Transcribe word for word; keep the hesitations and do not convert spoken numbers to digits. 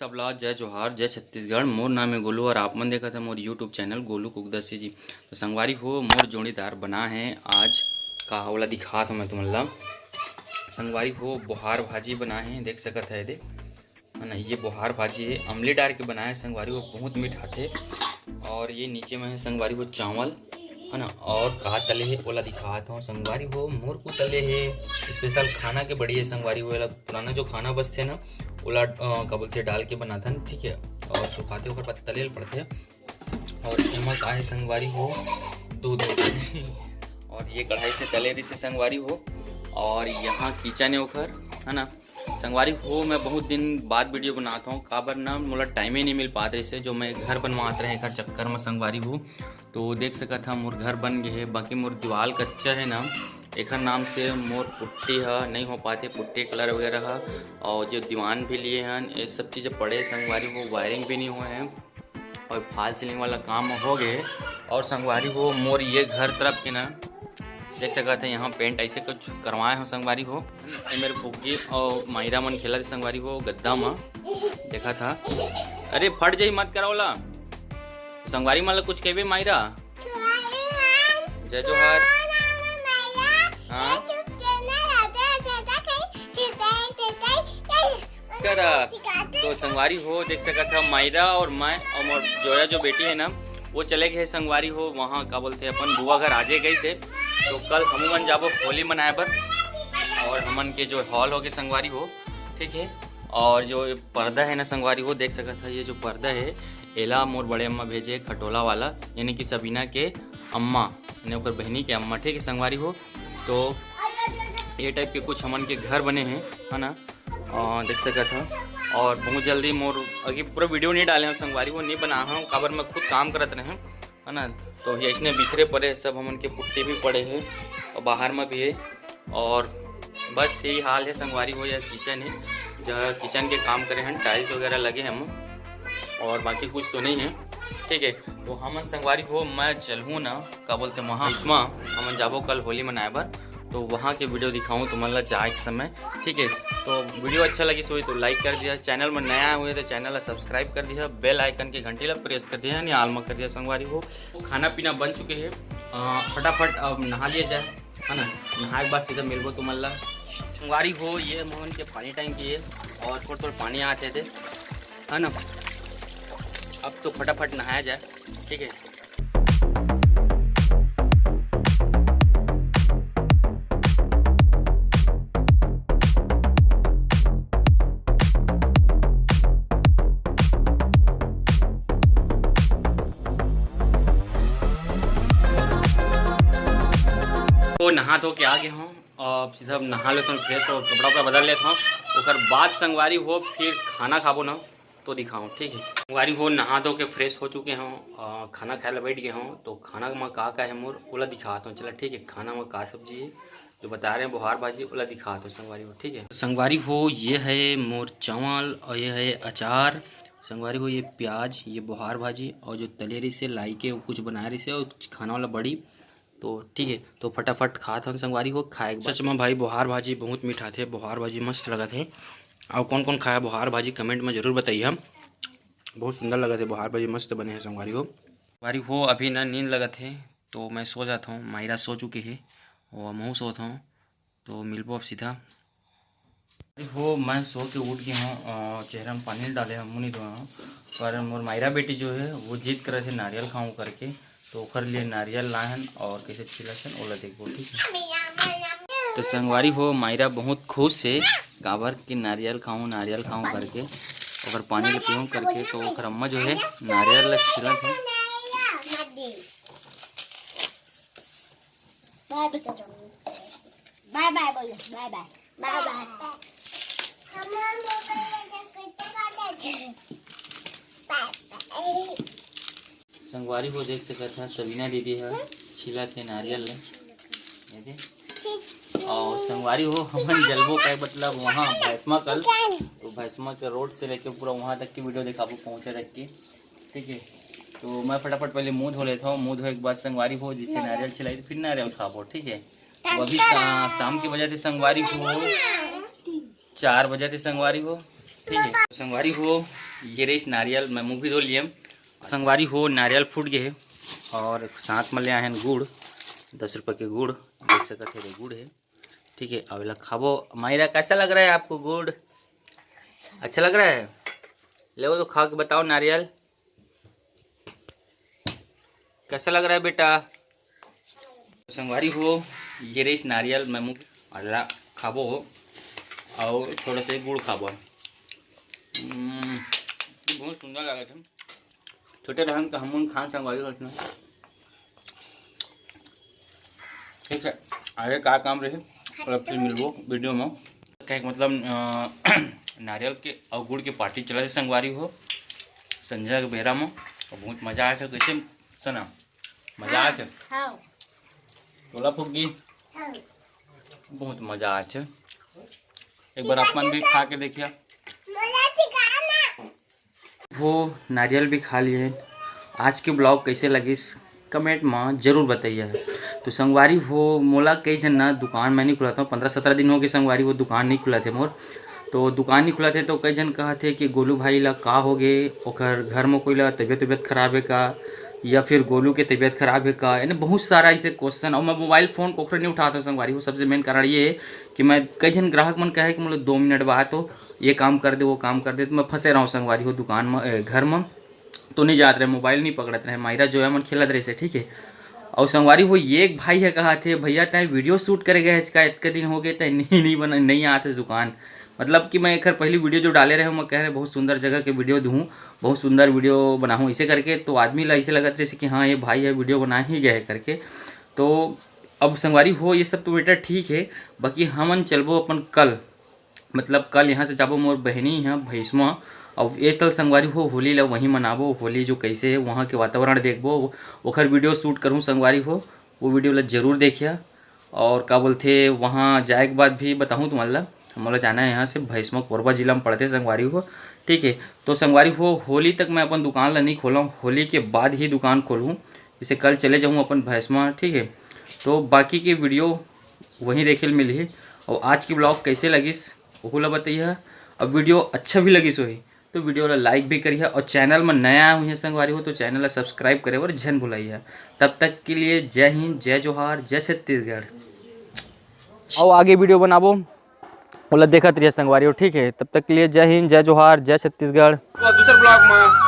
सबला जय जोहार, जय छत्तीसगढ़। मोर नाम है गोलू और आप मन देखत है मोर YouTube चैनल गोलू कुकदसी जी। तो संगवारी हो, मोर जोड़ीदार बना है आज का, ओला दिखात हूँ मैं तुमन ला। संगवारी हो, बोहार भाजी बना है, देख सकत है दे, है ना। ये बोहार भाजी है, अमली डार के बनाए संगवारी हो, बहुत मीठ आथे। और ये नीचे में है संगवारी हो चावल, है ना। और का तले है ओला दिखात हूँ संगवारी हो। मोर को तले है स्पेशल खाना के बड़ी है संगवारी हो, एला पुराना जो खाना बचथे ना, ओला अ, का बोलथे, डाल के बनाथन, ठीक है। और सुखाथे ओकर बाद तले ल पड़थे। और एमा का है संगवारी हो, दूध। और ये कढ़ाई से तले रहिसे संगवारी हो। और यहाँ किचन है ओखर, है ना। संगवारी हो, मैं बहुत दिन बाद वीडियो बनात हूँ, काबर ना मोला टाइम ही नहीं मिल पात रहिसे, जो मैं घर बनवात रहे एकर चक्कर में संगवारी हो। तो देख सकत हा मोर घर बन गए है, बाकी मोर दीवाल कच्चा है ना, एकर नाम से मोर पुट्टी ह नहीं हो पाते, पुट्टी कलर वगैरह ह। और जो दीवान भी लिए हन, ये सब चीज़ें पड़े संगवारी हो, वायरिंग भी नहीं हुए हैं और फॉल सीलिंग वाला काम हो गए। और संगवारी हो, मोर ये घर तरफ के ना देख सकत है, यहाँ पेंट ऐसे कुछ करवाए हो संगवारी हो। ये मेरे फुग्गी और मायरा मन खेलत हे संगवारी हो गद्दा मा, देखत हा। अरे फट जाई, मत कराओ ला। संगवारी मन ला कुछ कहबे मायरा? जय जोहार। हाँ। करा। तो संगवारी हो, देख सकत हा मायरा और मैं और मोर जोया जो बेटी है ना, वो चले गए संगवारी हो, वहाँ का बोलथे अपन बुआ घर आजे गई थे। तो कल हम मन जाबो होली मनाए बर, और हमन के जो हॉल हो गए संगवारी हो, ठीक है। और जो ये पर्दा है ना संगवारी हो, देख सकत हा, ये जो पर्दा है, एला मोर बड़े अम्मा भेजे, खटोला वाला, यानी कि सबीना के अम्मा, यानी ओकर बहनी के अम्मा, ठीक है संगवारी हो। तो ये टाइप के कुछ हमन के घर बने हैं, है ना। अ, देख सकत हा। और बहुत जल्दी मोर अभी पूरा वीडियो नहीं डाले हूँ संगवारी, वो नहीं बना हूँ, काबर मैं खुद काम करत रहे, है ना। तो ये इसने बिखरे पड़े सब, हमन के पुट्टी भी पड़े हैं और बाहर में भी है। और बस यही हाल है संगवारी हो, या किचन है, जहाँ किचन के काम करे हैं, टाइल्स वगैरह लगे हैं हम, और बाकी कुछ तो नहीं है, ठीक है। तो हमन संगवारी हो, मैं चलहूँ ना, का बोलते, वहाँ इसमा हमन जाबो कल होली मनाए बर, तो वहाँ के वीडियो दिखाऊँ तुमन ला जाए के समय, ठीक है। तो वीडियो अच्छा लगिस होही तो लाइक कर दिया, चैनल में नया हुए तो चैनल ला सब्सक्राइब कर दिया, बेल आइकन के घंटी ला प्रेस कर दिया, यानी ऑल में कर दिया संगवारी हो। तो खाना पीना बन चुके हैं, अ, फटाफट अब नहा लिया जाए, है ना। नहाए के बाद सीधा मिलबो तुमन ला। संगवारी हो, ये हमन के पानी टंकी है और थोड़ा थोड़ा पानी आते थे, है ना। अब तो फटाफट नहाया जाए, ठीक है। तो नहा धो के आ गए हूँ, अब सीधा नहा लेता हूँ, फ्रेश हो, कपड़ा उपड़ा बदल लेता हूँ, ओकर बाद संगवारी हो फिर खाना खाबो ना, तो दिखाऊँ, ठीक है। संगवारी हो, नहा धो के फ्रेश हो चुके हूँ, अ, खाना खाए ला बैठ गए हूँ, तो खाना में का का है मोर, ओला दिखाता हूँ। चला ठीक है, खाना में का सब्जी है जो बता रहे हैं, बोहार भाजी, ओला दिखाता हूँ संगवारी हो, ठीक है। संगवारी हो, ये है मोर चावल और ये है अचार। संगवारी हो, ये प्याज, ये बोहार भाजी और जो तले रहिसे लाई के, वो कुछ बनाए रहिसे और खाना वाला बड़ी। तो ठीक है, तो फटाफट खात हन संगवारी हो, खाए के बाद। सच में भाई, बोहार भाजी बहुत मीठा थे, बोहार भाजी मस्त लगत है। और कौन कौन खाया बोहार भाजी, कमेंट में जरूर बताइए, बहुत सुंदर लगत है, बोहार भाजी मस्त बने हैं संगवारी हो। संगवारी हो, अभी ना नींद लगत है, तो मैं सो जाता हूँ, मायरा सो चुके है, और महूँ सोत हूँ, तो मिलबो अब सीधा। अरे हो, मैं सो के उठ गया हूँ, अ, चेहरा में पानी नहीं डाले हूँ, मुँह नहीं धोया हूँ, पर मोर मायरा बेटी जो है वो जिद करे थे नारियल खाऊँ करके, तो ओकर लिए नारियल लाहन और कैसे छिलत हन ओला देखबो, ठीक है। तो संगवारी हो, मायरा बहुत खुश है, काबर कि नारियल खाऊँ, नारियल खाऊँ करके, ओकर पानी ले पीऊँ करके, तो ओकर अम्मा जो है नारियल ला छिलत है। बाय बाय बोलो, बाय बाय, बाय बाय। संगवारी हो, देख सकत हा, सबीना दीदी हा छिलत हे नारियल ला। ये दे। और संगवारी हो, हमन जलबो का मतलब वहाँ भैसमा कल, तो भैसमा के रोड से लेके पूरा वहाँ तक की वीडियो दिखाबो, पहुँचे तक की, ठीक है। तो मैं फटाफट पहले मुँह धो लेता हूँ, मुँह धोए के बाद संगवारी हो, जिसे नारियल छिलाई, फिर नारियल खाबो, ठीक है। तो अभी शा-, शाम के बजे थे संगवारी हो, चार बजे थे संगवारी हो, ठीक है। तो संगवारी हो, ये रहिस नारियल, मैं मुंह भी धो लियेंव। संगवारी हो, नारियल फूट गे हे और साथ में ले आए हन गुड़, दस रुपये के गुड़, देख सकत हे, गुड़ हे, ठीक है। अब एला खाबो। मायरा, कैसा लग रहा है आपको गुड़? अच्छा लग रहा है? ले तो खा के बताओ नारियल, कैसा लग रहा है बेटा? संगवारी हो, ये रहिस नारियल, मैं मुंह अल्ला खाबो और थोड़ा सा गुड़ खाबो। हम्म, बहुत सुंदर लगा था। छोटे रहन तो हम खान संगवारी हो इसमें। ठीक है, आगे का काम रहे, और फिर मिलबो वीडियो में। कहे के मतलब, अ, नारियल के और गुड़ के पार्टी चला थे संगवारी हो, संझा के बेरा में, और बहुत मजा आया था। कैसे सना? मजा आया था? हाँ। तोला फुग्गी? हाँ। बहुत मजा आया था। एक बार अपन भी खा के देखिया। हो, नारियल भी खा लिए। आज के ब्लॉग कैसे लगिस, कमेंट में जरूर बताइए। तो संगवारी हो, मोला कई झन ना दुकान में नहीं खुलाता हूँ, पंद्रह सत्रह दिन हो गए संगवारी हो, दुकान नहीं खुला थे मोर। तो दुकान नहीं खुला थे तो कई झन कहा थे कि गोलू भाई ला का हो गए, ओकर घर में कोई ला तबीयत तबीयत खराब है का, या फिर गोलू के तबीयत खराब है का, यानी बहुत सारा ऐसे क्वेश्चन। और मैं मोबाइल फ़ोन कोखरे नहीं उठाता हूँ संगवारी हो, सबसे मेन कारण ये है कि मैं कई झन ग्राहक मन कहे कि मतलब दो मिनट बाद तो ये काम कर दे, वो काम कर दे, तो मैं फंसे रहा हूँ संगवारी हो दुकान में, ए, घर में। तो नहीं जात रहे, मोबाइल नहीं पकड़त रहे, मायरा जो है मन खेलत रहे से, ठीक है। और संगवारी हो, ये एक भाई है कहा थे, "भैया तय वीडियो शूट करे गए का, इतने दिन हो गए तय नहीं, नहीं बना, नहीं आते दुकान।" मतलब कि मैं एक पहली वीडियो जो डाले रहे हूँ, मैं कह रहे बहुत सुंदर जगह के वीडियो दूँ, बहुत सुंदर वीडियो बनाऊँ इसे करके, तो आदमी ला इसे लगत रहे से कि हाँ ये भाई है वीडियो बना ही गए करके। तो अब संगवारी हो, ये सब तो बेटा ठीक है, बाकी हमन चलबो अपन कल, मतलब कल यहाँ से जाबो मोर बहनी है भैसमा। अब ये साल संगवारी हो होली ला वहीं मनाबो, होली जो कैसे है वहाँ के वातावरण देखबो, ओखर वीडियो शूट करूँ संगवारी हो, वो वीडियो ला जरूर देखिया। और का बोलथे, वहाँ जाए के बाद भी बताऊँ तुम्हारा ला, मोला जाना है यहाँ से भैसमा, कोरबा जिला में पड़ते संगवारी हो, ठीक है। तो संगवारी हो, होली तक मैं अपन दुकान ला नहीं खोलूँ, होली के बाद ही दुकान खोलूँ। जैसे कल चले जाऊँ अपन भैसमा, ठीक है। तो बाकी के वीडियो वहीं देखे ल मिलही। और आज की ब्लॉग कैसे लगिस, ओहू ला बताइए। अब वीडियो अच्छा भी लगिस होही तो वीडियो ला लाइक भी करिए, और चैनल में नया आए हुए संगवारी हो तो चैनल ला सब्सक्राइब करे बर झन भुलाइए। तब तक के लिए जय हिंद, जय जोहार, जय छत्तीसगढ़। और आगे वीडियो बनाबो, ओला देखत रहिए संगवारी हो, ठीक है। तब तक के लिए जय हिंद, जय जोहार, जय छत्तीसगढ़। दूसर ब्लॉग में